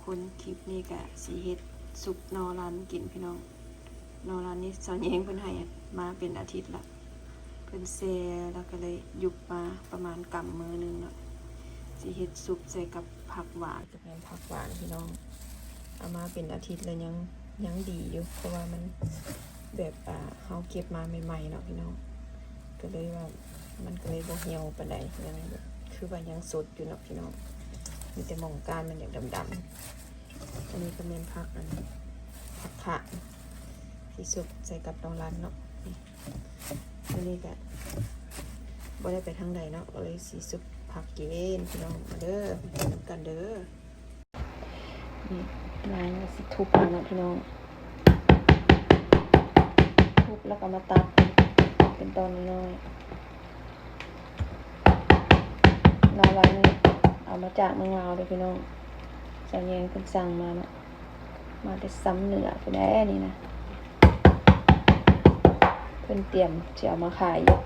ຄົນ ຄລິບນີ້ກະຊິເຮັດຊຸບໜໍ່ລັນກິນພີ່ນ້ອງ. ໜໍ່ລັນນີ້ສາວແຍງເພິ່ນໃຫ້ມາເປັນອາທິດລະ ເພິ່ນແຊ່ແລ້ວກະເລີຍຢຸບມາປະມານກຳມືໜຶ່ງເນາະ. ຊິເຮັດຊຸບໃສ່ກັບຜັກຫວານ ກະແມ່ນຜັກຫວານພີ່ນ້ອງ ເອົາມາເປັນອາທິດແລ້ວຍັງ ຍັງດີຢູ່ ເພາະວ່າມັນແບບ ອ່າ ເຮົາເກັບມາໃໝ່ໆເນາະພີ່ນ້ອງ ກະເລີຍວ່າມັນກະເລີຍບໍ່ຫ່ຽວປານໃດ ຍັງແບບຄືວ່າຍັງສົດຢູ່ເນາະພີ່ນ້ອງ. ມີແຕ່ໝ່ອງກ້ານມັນຢາກດຳໆ. ອັນນີ້ກະແມ່ນຜັກ ອັນ ຜັກຂາມ ທີ່ຊຸບໃສ່ກັບໜໍ່ລັນເນາະ. ມື້ນີ້ກະບໍ່ໄດ້ໄປທາງໃດເນາະ ກະເລີຍຊິຊຸບຜັກກິນພີ່ນ້ອງ. ມາເດີ ມາກິນນຳກັນເດີ. ນີ້ ນາງກະຊິທຸບເອົາເນາະພີ່ນ້ອງ ທຸບແລ້ວກະມາຕັດເປັນຕອນນ້ອຍໆ. ໜໍ່ລັນນີ້ເອົາມາຈາກເມືອງລາວເດີພີ່ນ້ອງ ສາວແຍງເພິ່ນສັ່ງມາເນາະ ມາແຕ່ຊຳເໜືອພຸ້ນແຫຼະນີ້ນະ. ເພິ່ນຕຽມຊິເອົາມາຂາຍຢູ່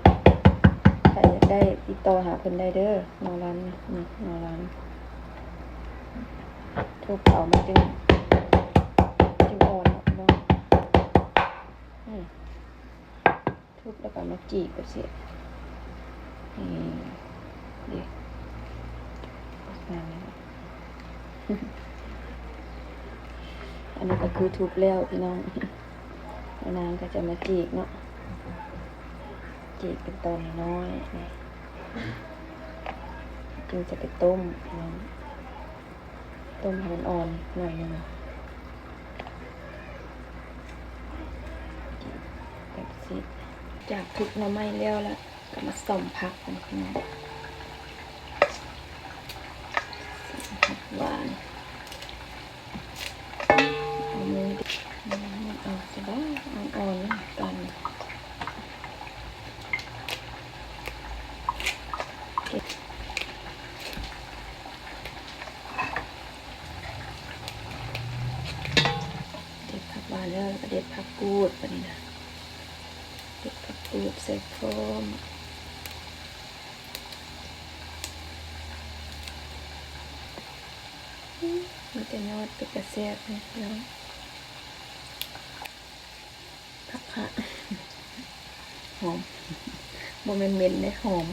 ໃຜຢາກໄດ້ຕິດຕໍ່ຫາເພິ່ນໄດ້ເດີ. ໜໍ່ລັນນີ້ ໜໍ່ລັນ ທຸບເອົາມັນຈຶ່ງ ຈຶ່ງອ່ອນເນາະພີ່ນ້ອງ. ອືມ ທຸບແລ້ວກະເອົາມາຈີກແບບຊີ້ ນີ້ເດ ປະມານນີ້. ອັນນີ້ກະຄືທຸບແລ້ວພີ່ນ້ອງ ແລ້ວນາງກະຈະມາຈີກເນາະ ຈີກເປັນຕອນນ້ອຍໆ ນີ້ ຈຶ່ງຈະໄປຕົ້ມພີ່ນ້ອງ. ຕົ້ມໃຫ້ມັນອ່ອນໜ້ອຍໜຶ່ງ ແບບຊີ້. ຈາກທຸບໜໍ່ໄມ້ແລ້ວລະ ກະມາສ້ອມຜັກກັນພີ່ນ້ອງ ຜັກຫວານ ເອົາມື ເອົາສະບາຍ ອ່ອນໆ ຕອນນີ້ ເດັດຜັກຫວານແລ້ວ ແລ້ວກະເດັດຜັກກູດບາດນີ້ນະ ເດັດຜັກກູດໃສ່ພ້ອມ. ອືມ ມີແຕ່ຍອດເປັນຕາແຊບເລີຍພີ່ນ້ອງ. ຜັກຂະ ຫອມ ບໍ່ແມ່ນເໝັນເດ້ ຫອມ.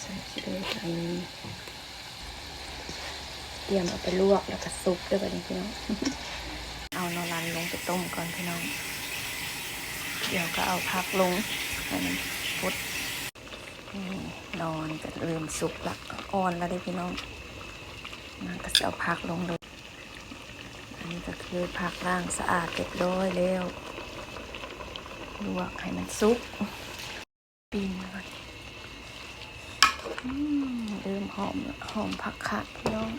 ໃສ່ຊິເດີ ອັນ ຕຽມເອົາໄປລວກແລ້ວກະຊຸບເດີບາດນີ້ພີ່ນ້ອງ. ເອົາໜໍ່ລັນລົງໄປຕົ້ມກ່ອນພີ່ນ້ອງ ດຽວກະເອົາຜັກລົງໃຫ້ມັນຟົດ. ນີ້ ໜໍ່ມັນກະເລີ່ມສຸກລະ ອ່ອນລະເດ້ພີ່ນ້ອງ. ນາງກະຊິເອົາຜັກລົງເລີຍ. ອັນນີ້ກະຄືຜັກລ້າງສະອາດຮຽບຮ້ອຍແລ້ວ ລວກໃຫ້ມັນສຸກ ປີ້ງກ່ອນ. ອືມ ເລີ່ມຫອມລະ ຫອມຜັກຂະພີ່ນ້ອງ.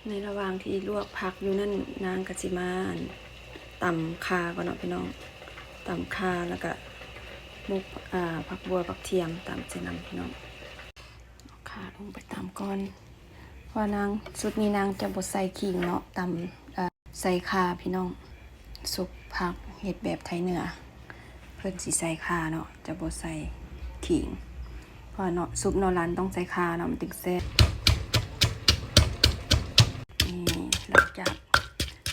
ໃນລະຫວ່າງທີ່ລວກຜັກຢູ່ນັ້ນ ນາງກະຊິມາ ອັນ ຕຳຂ່າກ່ອນເນາະພີ່ນ້ອງ ຕຳຂ່າ ແລ້ວກະໝົກ ອ່າ ຜັກບົ່ວ ຜັກທຽມ ຕຳໃສ່ນຳພີ່ນ້ອງ. ເອົາຂ່າລົງໄປຕຳກ່ອນ ເພາະວ່ານາງ ຊຸດນີ້ນາງຈະບໍ່ໃສ່ຂີງເນາະ ຕຳ ເອີ ໃສ່ຂ່າພີ່ນ້ອງ. ຊຸບຜັກເຮັດແບບໄທເໜືອ ເພິ່ນຊິໃສ່ຂ່າເນາະ ຈະບໍ່ໃສ່ຂີງ ເພາະວ່າເນາະ ຊຸບໜໍ່ລັນຕ້ອງໃສ່ຂ່າເນາະ ມັນຈຶ່ງແຊບ. ນີ້ ຫຼັງຈາກ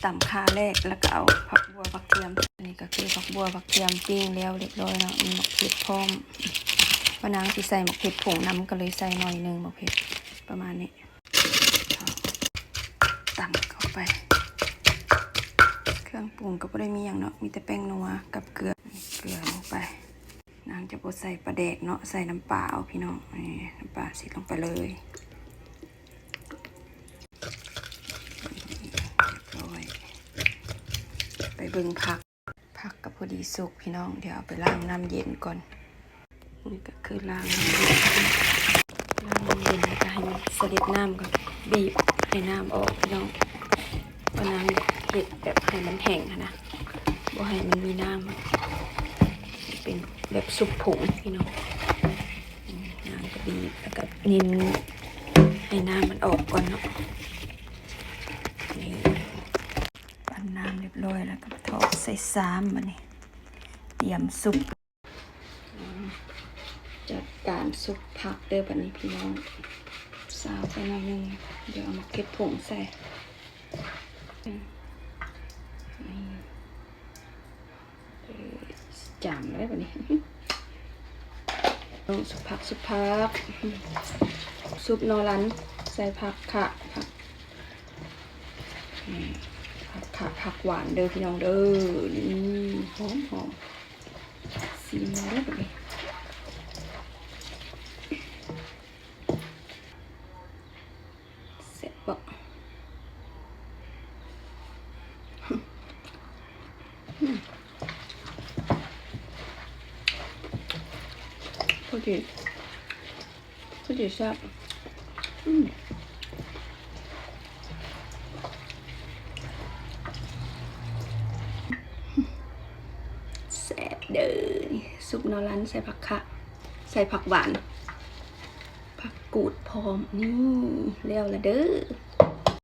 ຕຳຂ່າແລ້ວ ແລ້ວກະເອົາຜັກບົ່ວ ຜັກທຽມ ອັນນີ້ກະຄືຜັກບົ່ວ ຜັກທຽມປີ້ງແລ້ວຮຽບຮ້ອຍເນາະ ມີໝາກເຜັດພ້ອມ. ວ່ານາງຊິໃສ່ໝາກເຜັດຜົງນຳ ກະເລີຍໃສ່ໜ້ອຍໜຶ່ງ ໝາກເຜັດປະມານນີ້. ຕຳເຂົ້າໄປ ເຄື່ອງປຸງກະບໍ່ໄດ້ມີຫຍັງເນາະ ມີແຕ່ແປ້ງນົວກັບເກືອ ເກືອລົງໄປ. ນາງຈະບໍ່ໃສ່ປາແດກເນາະ ໃສ່ນ້ຳປາເອົາພີ່ນ້ອງ. ນີ້ ນ້ຳປາຊິລົງໄປເລີຍ ໄປເບິ່ງຜັກ. ຜັກກະພໍດີສຸກພີ່ນ້ອງ ດຽວເອົາໄປລ້າງນ້ຳເຢັນກ່ອນ. ນີ້ກະຄືລ້າງນ້ຳເຢັນ ລ້າງນ້ຳເຢັນແລ້ວກະໃຫ້ມັນສະເດັດນ້ຳກ່ອນ ບີບໃຫ້ນ້ຳອອກພີ່ນ້ອງ. ວ່ານາງເຮັດແບບໃຫ້ມັນແຫ້ງຫັ້ນນະ ບໍ່ໃຫ້ມັນມີນ້ຳ ເປັນແບບຊຸບຜົງພີ່ນ້ອງ. ນາງກະບີບແລ້ວກະນິນໃຫ້ນ້ຳມັນອອກກ່ອນເນາະ. ນີ້ ປັ່ນນ້ຳຮຽບຮ້ອຍແລ້ວກະຖອກໃສ່ຊາມບາດນີ້ ຕຽມຊຸບ. ອືມ ຈັດການສຸບຜັກເດີບັດນີ້ພີ່ນ້ອງ ຊາວໄປໜ້ອຍໜຶ່ງ ດຽວເອົາໝາກເຜັດຜົງໃສ່ ນີ້ ເອີ ຈຳໄດ້ບັດນີ້ ເອົາ ສຸບຜັກ ສຸບຜັກ ຊຸບໜໍ່ລັນ ໃສ່ຜັກຂະ ຜັກ ອືມ ຜັກຂະ ຜັກຫວານເດີພີ່ນ້ອງເດີ ນີ້ ຫອມໆ ຊີມເບິ່ງເດີບັດນີ້ ແຊບບໍ່? ອືມ ພໍດີ ຄືຊິແຊບ ອືມ ແຊບເດີ ຊຸບໜໍ່ລັນໃສ່ຜັກຂະ ໃສ່ຜັກຫວານ ຜັກກູດພ້ອມ ນີ້ ແລ້ວລະເດີ.